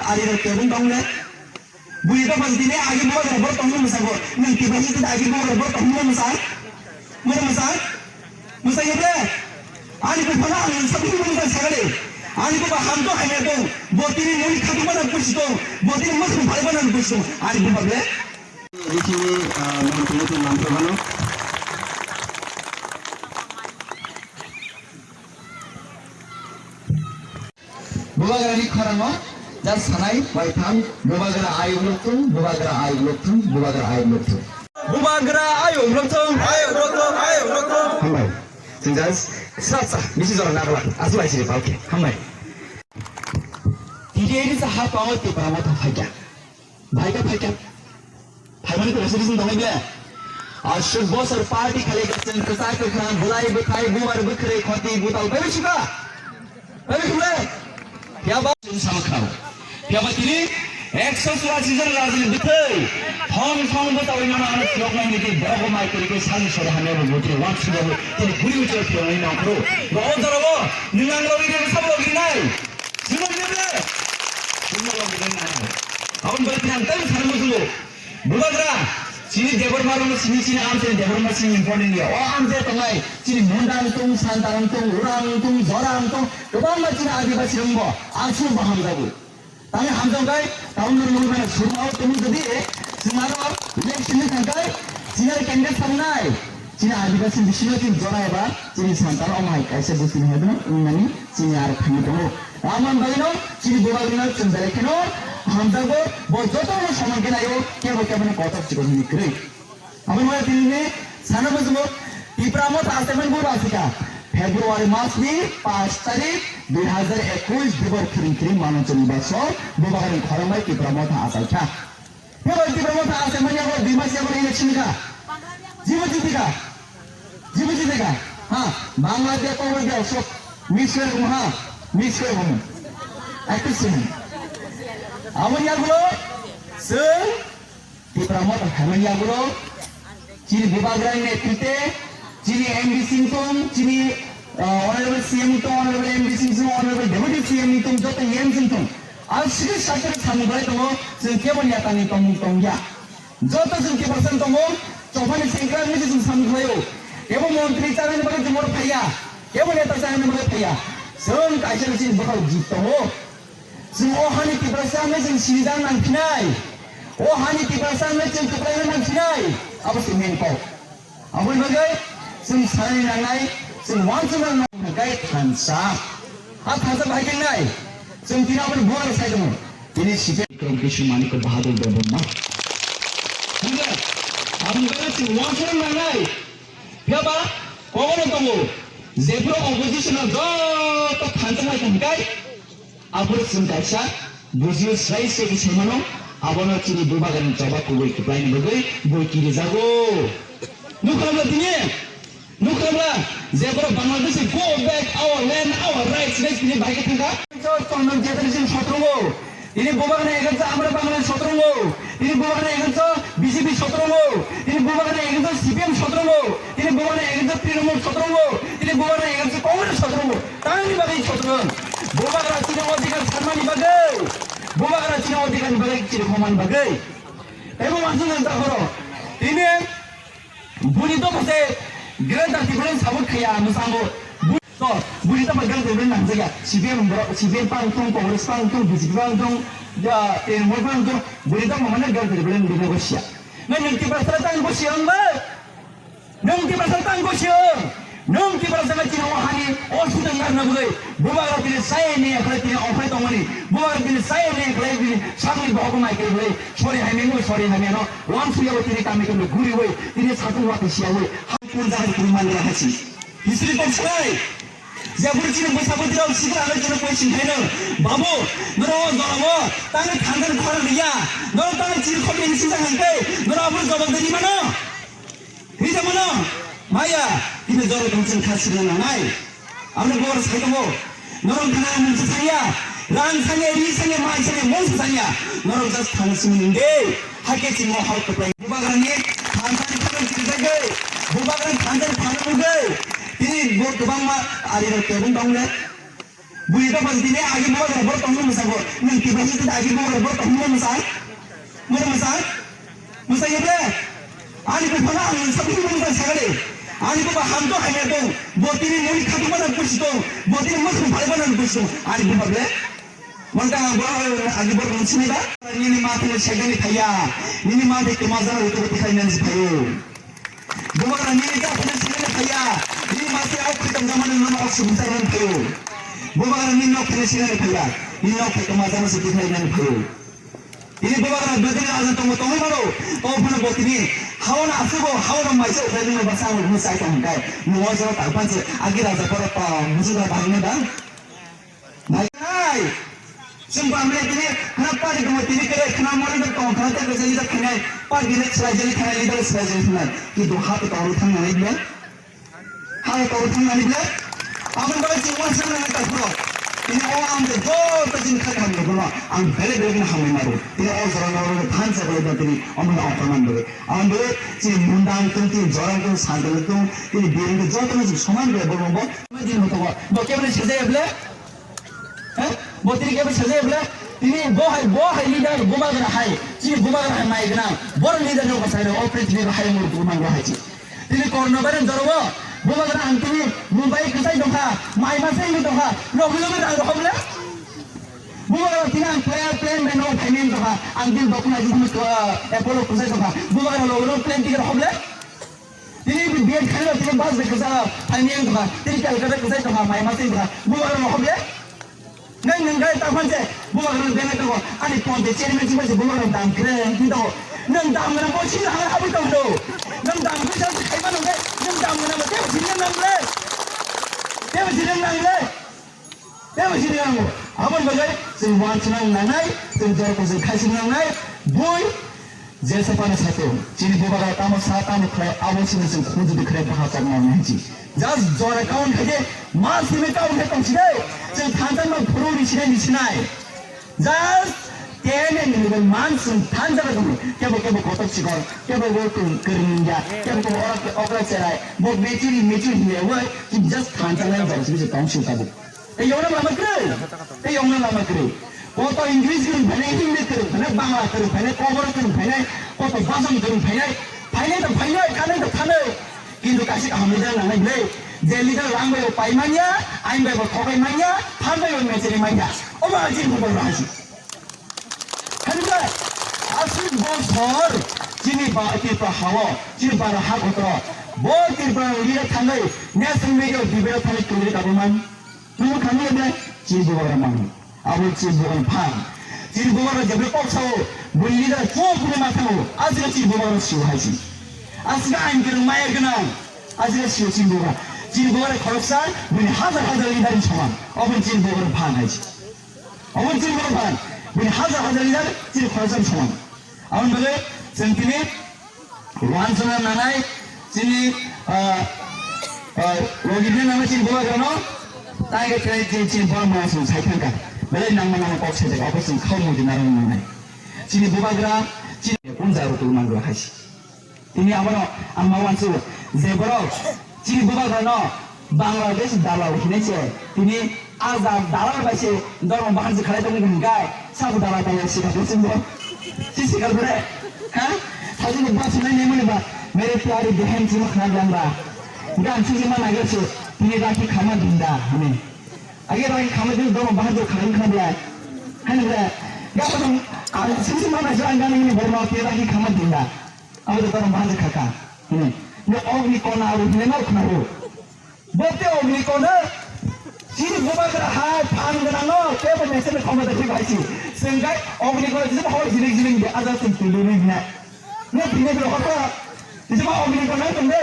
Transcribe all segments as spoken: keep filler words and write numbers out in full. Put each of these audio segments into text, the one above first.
Ari rok kebeng tong le. Bui to pang tini agi bubagra bor tong masa ko. Nang tiba itu agi bubagra bor tong masa. Masa masa. Masa ibre. Ani ko pala ang sabi ko masa sagale. Ani ko ba ham to hanya to. Botini muni khatu mana pusi to. Botini mas ko bhai mana pusi to. Ani ko ba bre. Botini, ah, mantri itu mantra mana. Bubagrani khorango just sanai bai thang, bubagra ayuk lok thung, bubagra ayuk lok thung, bubagra ayuk lok thung. Bubagra ayuk lok thung, ayuk lok thung, ayuk lok thung. Hambai. Chwng just srap sa, bisi jora nagla, aswk bai sini palke. Hambai. Tini ini sa ha pawo Tipra Motha phaikya. Phaikya, phaikya. Phaimani kwrwi solution tongnai ble. Aswk bosor party khali chwng kwchak kwkhrang, bwlai bwthai, bubar bwkhwrwi, khoti butal, bai sukha? Bai sukha? Phiya ba chwng sama khao. Phiya ba tini ekso churasi jon rajni bwthai thong thong bwtawi mano ano phiyoknai niti borok bo mai kwrwi khe salni sori hamya bo bwthai wan suda bo tini buri ucho phiyoknai nongkhro. Bo o jora bo nwng ang logi de sabo logi nai. Sabo logi de. Sabo logi de nai. Aboni bagwi tini ang tei sani muchungo. Bubagra, chini Debbarma rok chini chini amchai Debbarma chini important ya. O amchai tongnai, chini Munda wngtong, Santara wngtong, Ura wngtong, Jora wngtong, kwbangma chini Adibasi rok bo aswk bo hamjago. Tani hamjak bai, taun nung nung mana surma o tong jadi, chwng aro election ni thangkai, chini aro candidate sangnai, chini Adibasi bisingo chini Jora eba, chini Santara o mai kaisa bwswini hai bono wngnani chini aro thangwi tongo. Aboni bagwino chini bubagrino chwng belai kheno hamjakgo, bo jotono soman khe naio, kebo keboni kotor chikon hwnwi kwrwi. Aboni uaino tini sana muchungo Tipra Motha Assembly bo asika February mas ni paanch tarik dui hazar ekush dibor khiring khiring mano chwng baso bubagrani khorang bai Tipra Motha achaikha. Kebo Tipra Motha Assembly yago dui mas yago election kha. Jibo jitika. Jibo jitika. Ha, Bangladesh, Bangladesh, sok mix kore kumo ha, mix kore kumo. Active sini. Abo yagulo, chwng, Tipra Motha khaimani yagulo, chini bubagrani netrite, chini M D C wngtong, chini, ah, honorable C M wngtong, honorable M D C wngtong, honorable deputy C M wngtong, joto M C wngtong. Aswk sakhe samung khlai tongo, chwng kebo ni yakani tongmung tongya. Joto chwng Tiprasa tongo, chophani sengkrak ni chwng samung khlaio. Kebo montri chanani bagwi chwng oro phaiya, kebo neta chanani bagwi phaiya. Chwng kaisa ni chini bwkhao jit tongo. Chwng o hani Tiprasa hwnwi chwng sinijak nangphinai. O hani Tiprasa hwnwi chwng kwplaina nangphinai. Abo se main kok. Aboni bagwi chwng sanani nangnai, chwng uansukna nangnai thansa. A thansa bahai khe wngnai? Chwng tini aboni bubagra sai tongo. Tini C P M Bikram Kishore Manik Bahadur Debbarma. Hwnwi aboni bagwi chwng uansukna nangnai. Phiya ba kogono tongo. Jephuru opposition o joto thansa hai tongkha. Aphuru chwng kaisa bujio swrai se khe saimano, abono chini bubagrani choba kubui kwplaini bagwi bui kirijago. Nukha bwla tini? Nukha bwla je borok Bangladesh go back our land, our rights, rights tini bai khe thangkha. Chondon Chaudhary chini sotrongo. Tini bubagrani against o amra Bangladesh sotrongo. Tini bubagrani against o B J P sotrongo. Tini bubagrani against o C P M sotrongo. Tini bubagrani against o Trinamool sotrongo. Tini bubagrani against o Congress sotrongo. Tamni bagwi sotro? Bubagra chini odhikar sanmani bagwi, bubagra chini odhikarni bagwi chini khomani bagwi. Teibo wansuk nang ta horo. Tini buni to bose Greater Tipraland support khaya mwsango. Bu-, to, buni to Greater Tipraland nangjakya. C P M borok, C P M pang thung, Congress pang thung, B J P pang thung, ya, Trinamool pang thung, buni to mamane Greater Tipraland bini gosia. Nang Tiprasa tang gosia wngba? Nwng Tiprasa tang gosi wng, nwng Tiprasa no chini o hani o sudang narna bwgwi, bubagra tini sai ni khlai tini ophai tongmani, bubagra tini sai ni khlai tini sakni bohok nai khe bwlai, sori hai mengwi sori hai meno, wan suya bo tini kami kami guri wi, tini sakung wati siya wi, ha kun jaga kun mandra hasi. History kok sai, jabur chini bwsa bwtwi rok sikla ano chini koi sing khaino, babu, noro o jora o, tangni thandan khorang riya, noro tangni chini khobini sisa hangkai, noro abur jobab dani mano. Hita mano, maya, tini jora tong chini kha sirna nangnai. Aboni bor sai tongo. Norok thana mungsa sanya, rang sanya, ri sanya, mai sanya, mungsa sanya. Norok just thana simi ninde. Hake chini mo hal kapai. Bubagrani thansa ni khabar chini jagwi. Bubagrani thansa ni thana mugwi. Tini bo kwbangma ari rok tebung tong le. Bui dophani tini agi bubagra borok tongmani mwsang bo. Nwng kibai tini agi bubagra borok tongmani mwsang. Moro mwsang. Mwsang yeble. Ani buphano ang sabuni mwsang sagale. Ani buba hamto hamya tong. Bo tini muni khatungma na busi tong. Bo tini mwsang phalma na busi tong. Ani buba ble. Manta ang bo agi borok nwng sini ba. Nini ma tini segani phaya. Nini ma de kemazana utu utu khai nang si phayo. Bubagra nini ta phone sini phaya. Nini masi au khoi tong jamani nini au sumsar nang phayo. Bubagra nini nok phone sini phaya. Nini nok phai tong jamani sini phai nang phayo. Ini bubagra bedini ajan tong tong maro. O phone botini. Hawan asugo, hawan maisa ukhai nini basa ang sai tong kai. Nini wajra ta panse agi raja poro pa musuda bangna dang. Nai, nai. Chwng bamle tini khna pari tongma tini kere khna mori tong khna te kese leader khnai. Pari tini chwrai jeli khnai leader chwrai jeli khnai. Ki do ha to tong thang nai bile. Ha to tong thang nai bile. Abon bai chwng wan sang nai ta pro. Tini o ang de do to jin khai ham do no. Ang bele bele na ham maro. Tini o jora no ro than sa bele tini o ma o man bele. Ang bele chi mundang tong tini jora tong sandal tong tini biring joto no soman bele bo bo. Ma din mo to bo. Bo kebele sejai bele. He? Bo tini kebo sajai bole, tini bo hai, bo hai leader, bubagra hai, chini bubagra hai mai gwnang, boro leader no bwsai rok, o prithibi bo hai muruk bubagra hai chi. Tini corona virus jora o, bubagra ang tini Mumbai kwchai tongkha, mai ma sai tongkha, logi logi rang rok bole. Bubagra tini ang plane, plane bai no phaimani tongkha, ang tini dokna jikunu, uh, Apollo kwchai tongkha, bubagra logi logi plane ticket rok bole. Tini B Ed khairok tini bus bai kwcharo phaini wng tongkha, tini Calcutta kwchai tongkha, mai ma twi tongkha, bubagra no hobya? Nang nang gai ta phanse, bubagra no bena tongkha, ani ponte chairman si phanse bubagra no dam kre wng twi tongo. Nang dam gana bo sini hangar habwi tong do. Nang dam kre sa khai ma nang gai, nang dam gana bo tebo sini nang le. Tebo sini nang le. Tei bo chini nango. Aboni bagwi chwng uansukna nangnai, chwng jora kuchuk khaisukna nangnai, bui jesa phano satung. Chini bubagra tamo sa tamo khlai, abo chini chwng khunju di khlai bahachak nangnai hinwi. Just jora kaun khaide, ma simi kaun khai tong sinai. Chwng thansa no phuru ni sinai ni sinai. Just ten and eleven months chwng thansa no tong. Kebo kebo kotor sikor, kebo bo kwrwng ya, kebo kebo ora okra cherai. Bo mechuri mechuri hinwi, just thansa no jora simi tong si tabuk. Tei yongna lama kwrwi. Tei yongna lama kwrwi. Koto English kwrwi phainai, Hindi kwrwi phainai, Bangla kwrwi phainai, Kokborok kwrwi phainai, koto Basan kwrwi phainai. Phainai to phainai, thanai to thanai. Kintu kaisa kaham leader nangnai bwle. Je leader rang bai bo pai manya, ain bai bo thokai manya, phan bai bo mecheri manya. Obo ang chini bubagra hai si. Hwnba, aswk bosor chini ba Tripura hao, chini bara ha kotoro. Bo Tripura leader thangwi national media debate thangwi tongwi kabuman. Nungbo khamya de, chini bubagra mano. Abo chini bubagra phang. Chini bubagra jebra kok sao, bui leader chuk bui ma thango. Aswk chini bubagra siu hai si. Aswk ain kwrwng maya gwnang. Aswk siu chini bubagra. Chini bubagra khoroksa, bui hajar hajar leader ni soman. Abo chini bubagra phang hai si. Abo chini bubagra phang. Bui hajar hajar leader chini khoroksa ni soman. Aboni bagwi chwng tini uansukna nangnai chini, ah, ah, logina nangnai chini bubagrano, tei khe chini, chini borok mano chwng sai thangkha. Belai nangma nangma kok sajak, abo chwng khao mudi narwk nangnai. Chini bubagra, chini punja rw twi mangrok hai se. Tini abono ang ma uansukgo je borok chini bubagrano Bangladesh dalal hinwi se tini a jat dalal bai se dormo bahansi khalai tongmani hwnkhai sabo dalal bai sikha bo chwngbo si sikha bore ha thajini ba sunai nemani ba mere pyari behan chini khna dang ba gan chini ma nagir se tini rakhi khama dinda hwnwi age rakhi khama din dormo bahansi khalai khna bla hani bla ga ba ang chini ma nagir ang gan ni borma pyari rakhi khama dinda. Abo to tamo bahai kha kha. Hini. Bo ogni kona aro hini no khna ro. Bo te ogni kona. Chini bubagra hai phan gana no. Te bo mesen khoma de bai si. Sengkai ogni kona jisi hoi jiling jiling de aja sing tulu ni na. Ne phine bro hota. Jisi ba ogni kona tong de.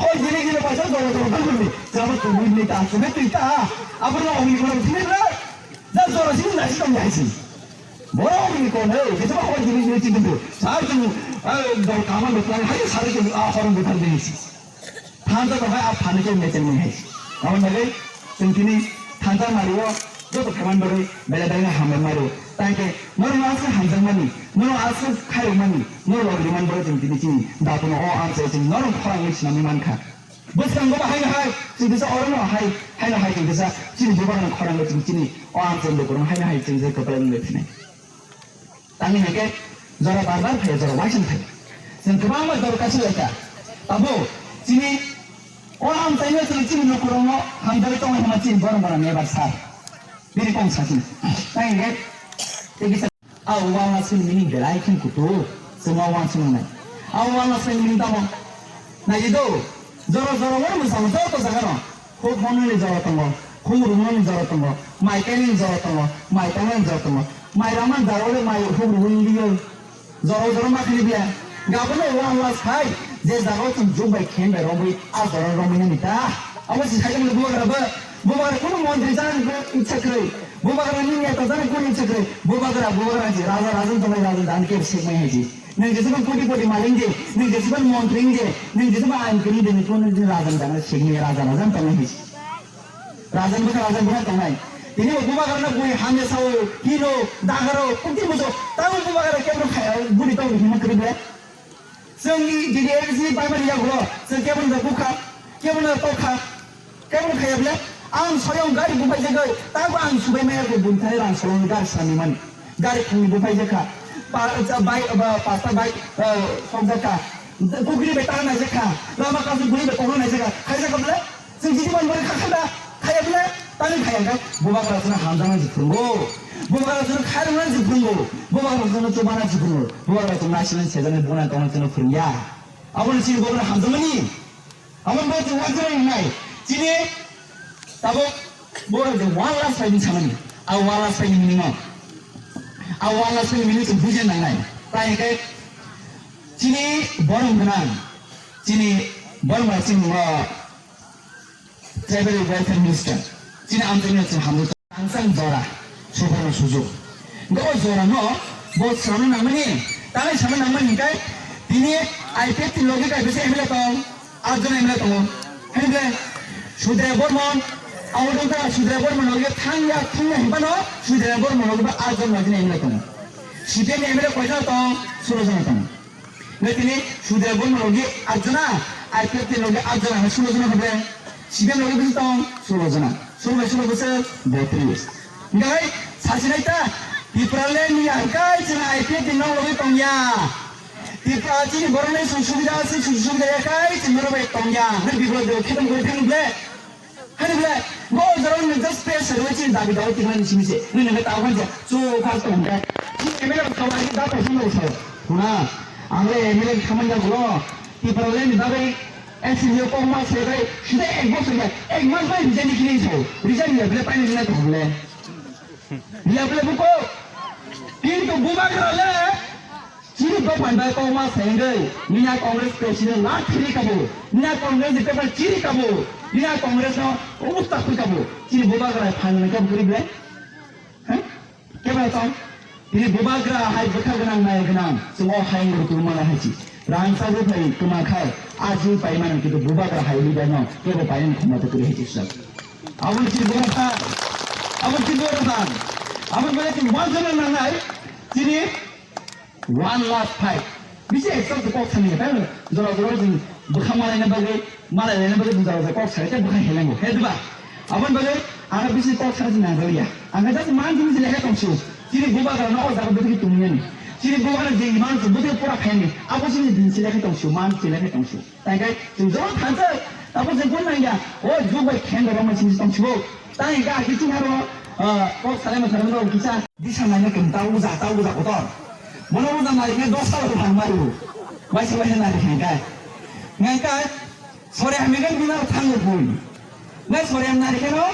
Hoi jiling jiling paisa joro joro tong de. Jabo tulu ni ta sebe tu ta. Abo no ogni kona phine bro. Ja jora sini nasi tong nai si. Borok ni kon he, kisa ba hoi jini jini chitin tu. Sar tu, eh, dol kama lo plan hai sar tu, ah, horong buthar de si. Thansa to hai, ah, phani ke mechen ni hai. Kawan bagai, sentini, thansa mario, joto kaman bagai, bela bela hamar mario. Tangke, moro asa hamjang mani, moro asa khayo mani, moro log liman bagai sentini chini. Dapuno o amsa chini, norong khorang ni sinami man kha. Bwskango bo haino hai chwng kisa orono hai, haino hai chwng kisa chini bubagrano khorang chwng chini o amchai lukurok haino hai chwng je kwplai wngwi thinai. Tamni hwnkhe jora bar bar phaiya, jora waisang phaiya. Chwng kwbangma jora kaisa laikha. Tabuk chini o amchaino chwng chini lukurokno hamjagwi tongo hwnma chini borok borok nebar sar. Bini kok sa chini. Tamni hwnkhe tei kisa A uansukni meaning belai khe kutung, chwng uansuk nangnai. A uansukni meaning tamo? Naidi do, jora jora o mwsamo joto jaga no. Huk hoknani jora tongo, huk rwnani jora tongo, mai kainani jora tongo, mai tangnani jora tongo. Mai rwmani jora le mai huk rwui liyo. Jora jora ma khani bia. Gabono uansuk phai, je jaga o chwng jug bai khen bai romwi, a jora romwi nani ta. Abo si sai mani bubagra ba. Bubagra kunu montri jana ni kunu ichha kwrwi. Bubagra ni neta jana ni kunu ichha kwrwi. Bubagra, bubagra ji, raja, raja ni tongmani raja jana kebo sekmai hai ji. Nwng jesa ban koti koti malik de, nwng jesa ban montri de, nwng jesa ban ain kwrwi de, nwng kunu din raja ni jana sekmai raja, raja ni tongmani hai ji. Raja ni bwkha, raja ni bwkha tongnai. Tini bo bubagra no bui hamya sao, hino, dagaro, kukti muso, tamo bubagra kebo khaya, buri tong hima kwrwi ble. Chwng D D A C bai mani yagulo, chwng kebo no bukha, kebo no tokha, kebo no khaya bole, ang soyong gari buphai jagwi, tabo ang subai maya khe bumthani rang solong gari sani mani. Gari khungni buphai jakha, pa-, cha-, bai, ba, pasta bai, eh, sok jakha, kukri bai tang nai jakha, lama kasu guri bai tong nai jakha, khai jakha bole, Chwng jiti man bari kha kha da, khaya bole, tani khaya kha, bubagra chwngno hamjakna se phwrwngo, bubagra chwngno khairokna se phwrwngo, bubagra chwngno chubana se phwrwngo, bubagra chwngno naisingni sejani buna tongna chwngno phwrwngya. Abono chini bubagra hamjakmani, abono bo chwng uansukna nangnai, chini tabuk bubagra je one last fight ni samani, a one last fight ni meaning no, a one last fight ni meaning chwng bujina nangnai, tai hwnkhe chini borom gwnang, chini borom gwnang chini, uh, Tribal Welfare Minister, chini amchaini chwng hamjak. Tangsang jora, subarno sujuk. Hwnkhe o jora no bo swrwngno nangmani, tangwi swrwngno nangmani hwnkhe tini I P F T ni logi kaisa M L A tong, atjon M L A tongo. Hwnle Sudra Bormon, abo tongkha Sudra Bormon logi thangya thungya hinphano Sudra Bormon logi bo atjon logi M L A tongo. C P M ni M L A koijon tong, sulo jon tong. Hwnkhe tini Sudra Borma logi atjona, I P F T logi atjona, hwnwi sulo jona hwnle. C P M logi bisi tong, sulo jona. Sulo bai sulo bwswk botris. Hwnkhe hai sasinai ta, Tipraland ni hwnkhe chwng I P F T ni nok logi tongya. Tipra chini borokni sujug subida, sujug subida ya khai chwng norok bai tongya. Hwnwi Biplab Deb khe tong khe thang ble. Hani bole, bo jora nwng just press rwui chini dabi dawi tingmani simi se. Nwng nwng ta hwnja, chu kha to hwnja. Chini M L A rok thawa ni da to hwnja sa. Huna, ang le M L A khamani da gulo. Tipraland ni bagwi S C yo kok ma se bai, sida ek bosor ya, ek mas bai resign ni kini sa. Resign ya bole paini na to bole. Ya bole buko. Kintu bubagra le, Chini dophani bai kokma sengwi, nini a Congress president na thiri kabo, nini a Congress ni paper chiri kabo, nini a Congress no usta khui kabo, chini bubagra phan nang kabo gori ble? He? Kebo tong? Tini bubagra hai bwkha gwnang nai gwnang, chwng o hai wngwi tongma na hai chi. Rang chabu phai tongma khai, a jui pai mano kintu bubagra hai leader no kebo pai nang khumma to kuri hai chi sir. Aboni chini bubagra phan, aboni chini bubagra phan, aboni bai chini one zone nang nai, chini One last fight. Bisi extra kok sani, tei jora jora jing bwkha malaina bagwi, malaina bagwi jora jora kok sani, tei bwkha helengo, he diba? Aboni bagwi ang bisi kok sani jing nangjaliya. Ang just man jing jile he tongsu. Chini bubagra no o jaga bwtwi tongmani. Chini bubagra jing man su bwtwi pura phaini. Abo chini din jile he tongsu, man jile he tongsu. Tangkai chwng joto thangjak, abo chwng kun nangya, o jug bai khen rok ma chini tong chibo. Tangkai khe chini aro, ah, kok salai ma salai ma kisa. Bisa nai ma khe ta uja, ta uja kotor. Bono uja nai khe dos sal rok thang mai u. Bai se bai se nai khe kai. Ngai kai, sore hami khe bina thang u pun. Ngai sore ham nai khe no,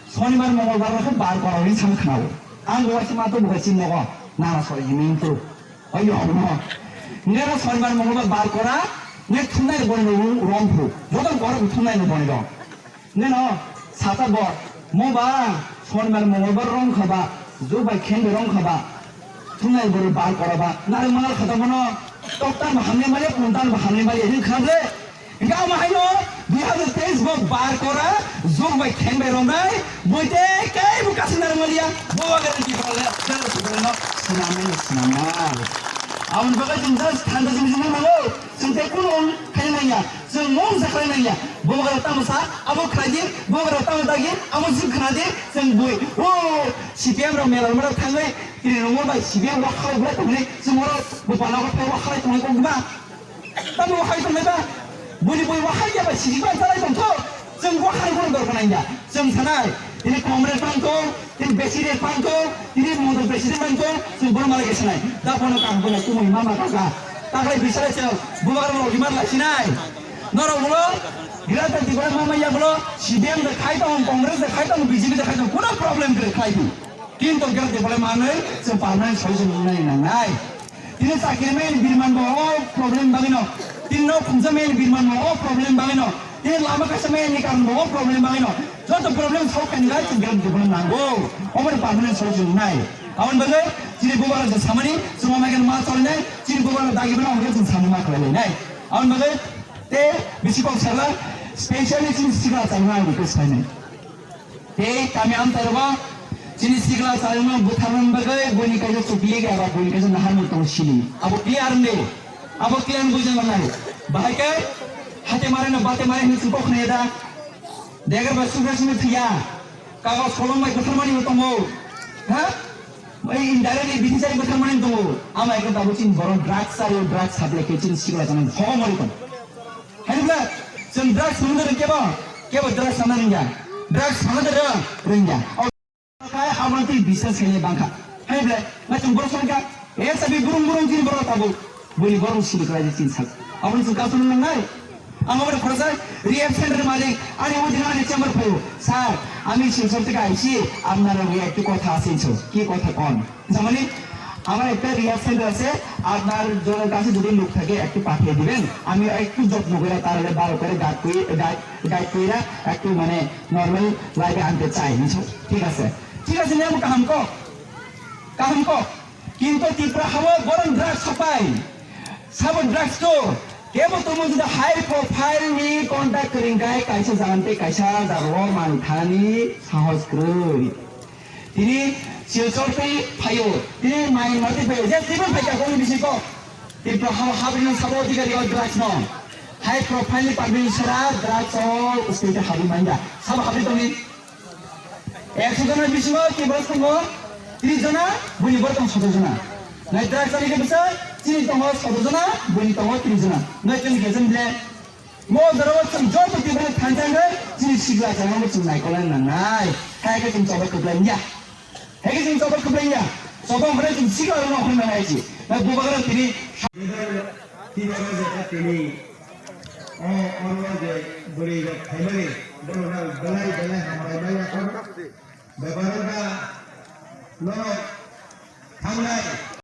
Sonibar Mongolbar khe bar kora rin sam khna u. Ang bo bai se ma to bo bai chini nogo, nana sore hami tu. Oyo, no. Nero Sonibar Mongolbar bar kora, ne thumnai boni no rong phu. Joto kora thumnai no boni rong. Neno, sata bo, mo ba, Sonibar Mongolbar rong khaba, jo bai khen rong khaba. Thumnai boni bar kora ba, nare mangal khata mono, toktan ba hamne male, puntan ba hamne male, hin khabre. Hingke omo haino dui hazar teis bo bar kora, jug bai kheng bai romnai, boite kei bo kasing narwk maliya, bo bagwi di bole, jero sugurino sinamai no sinamai. Aboni bagwi chwng just thanda chini chini nango. Chwng tei kunu khaina nangya. Chwng mungsa khlai nangya. Bubagra tamo sa, abo khlai di. Bubagra tamo dagi, abo jik khna di. Chwng bui. O, C P M rok mela mela thangwi, tini rungmo bai C P M rok khalai bulai tongni. Chwng oro bupana rok phai rok khalai tongni kok ba. Tamo hai tongnai ba? Buni bui wahai ya ba sigi ba chalai tong tho. Chwng wahai bono dor khnai ya. Chwng sanai. Tini Congress bang tong, tini B C D bang tong, tini Model president bang tong, chwng bono malai khe sanai. Da bono kaham bono kumui mama kaka. Taklai bisala chwng bubagra rok rimar lai sinai. Norok ulo Greater Tripura mama ya bolo C P M de khai tong, Congress de khai tong, B J P de khai tong. Kuno problem kwrwi khlai di. Kintu gel de bole manwi chwng permanent solution wngnai nangnai. Tini chakiri main birman bo o problem bagino. Tini nok khumsa main birman bo o problem bagino. Tini lama kaisa main ni karon bo o problem bagino. Joto problem solve khaina gai chwng gel de bole nango. Omor permanent solution wngnai. Aboni bagwi chini bubagra je samani chwng omai khe ma cholinai. Chini bubagra dagi bana omor chwng samani ma khlai lainai. Aboni bagwi te bisi kok sala specially chini sikla changna request khlainai. Tei kami amchairokbo chini sikla chayungno butharmani bagwi buini kaisa chuklik eba buini kaisa naharmung tongo sini. Abo clear wngdi. Abo clear wngwi bujina nangnai. Bahai khe hate mare no bate mare hinwi chukok khnaya da. Degar bai sukra sini thwiya. Kagoj kolom bai butharmani bo tongo. Ha? Bai indirectly bini jai butharmani tongo. Ama ekhe tabuk chini borok drugs chario, drugs supply khe chini sikla chayung hogo mori tong. Hai bla, chwng drugs sana da kebo, kebo drugs sana ringya. Drugs sana da ringya. Kai hamantwi biswas khainai bangkha. Hai bla, na chwng borok songkha. E sabi burung burung chini borok tabuk. Buni borok sini kwlai chini sak. Aboni chwng kasu nang nai. Ang aboni khoroksa rehab center malik. Ani udi ani chamber phaio. Sir, ami Silchar theke aisi. Apnar loge ektu kotha ase. Ki kotha kon? Jamani, আমার একটা rehab centre আছে, আপনার জনের কাছে যদি লোক থাকে একটু পাঠিয়ে দিবেন, আমি একটু যত্ন করে তার বারো করে গাইড করে গাইড গাইড করে একটু মানে নর্মাল লাইফে আনতে চাই। বুঝছো? ঠিক আছে, ঠিক আছে, নিয়ম কাহাম কো, কাহাম কো। কিন্তু ত্রিপুরা হাবো গরম ড্রাগস সাপ্লাই, সাবো ড্রাগস তো কেবল তুমি যদি হাই প্রোফাইল নি কন্ট্যাক্ট করিং গায় কাইসা জানতে কাইসা জাগো মানথানি সাহস করি। Tini Silchar tei phaio, tini Myanmar tei phaio, je teibo phaikha kok ni bisingo. Tripura ha habri no sabo adhikari o drugs no. High profile ni public sara drugs o state habri manya. Sabo habri tongni. Ekso jona bisingo teibo tongo tris jona, bini borok tong soto jona. Nai drugs ani khe bwsa chini tongo soto jona, bini tongo tris jona. Nai chini khe chini ble. Mo jorao chwng joto tibani thansa hwnkhe chini sikla chwngno chwng naikolna nangnai. Hai khe chwng choba kwplai ya. Hai khe chwng choba kwplai ya. Choba hwnkhai chwng sikla rwno hwnna nai chi. Na bubagra tini. Tini o jaga tini. O, ono je bwrwi rok khaimani. Bono nang belai belai hambai manya kho. Bebaro da. No. Thangnai.